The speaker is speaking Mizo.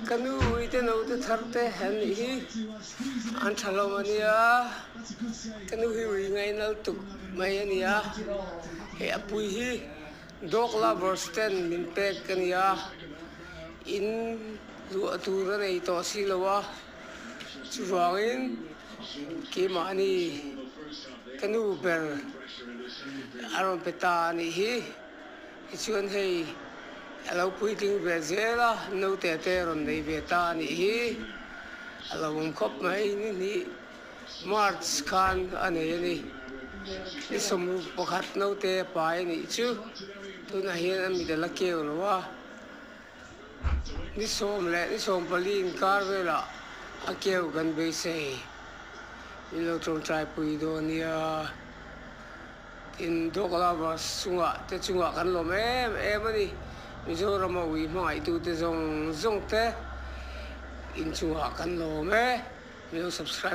Ka nu uite naute thar te an nih hi an tha hlawm a nia, ka nu hi ui ngainal tuk mai a nia, hei a pui hi dog lovers ten min pek a nia, in luah tur a nei tawh si lo a, chuvangin keimahni ka nu ber a rawn pe ta a nih hi. Tichuan hei a lo puitling ve zel a, naute te rawn nei ve ta a nih hi. A lo awm khawp mai ni hnih March khan a nei a ni. Ni sawmruk pakhat naute a pai a nih chu tunah hian a mit a la keu lo a. Ni sawm leh ni 14 inkar velah a keu kan beisei. Min lo tawngtaipui dawn nia. Tin, Dog Lovers chungah te chungah kan lawm em em a ni. Mizorama ui hmangaihtute zawng zawng te inchungah kan lawm e. Min lo subscribe.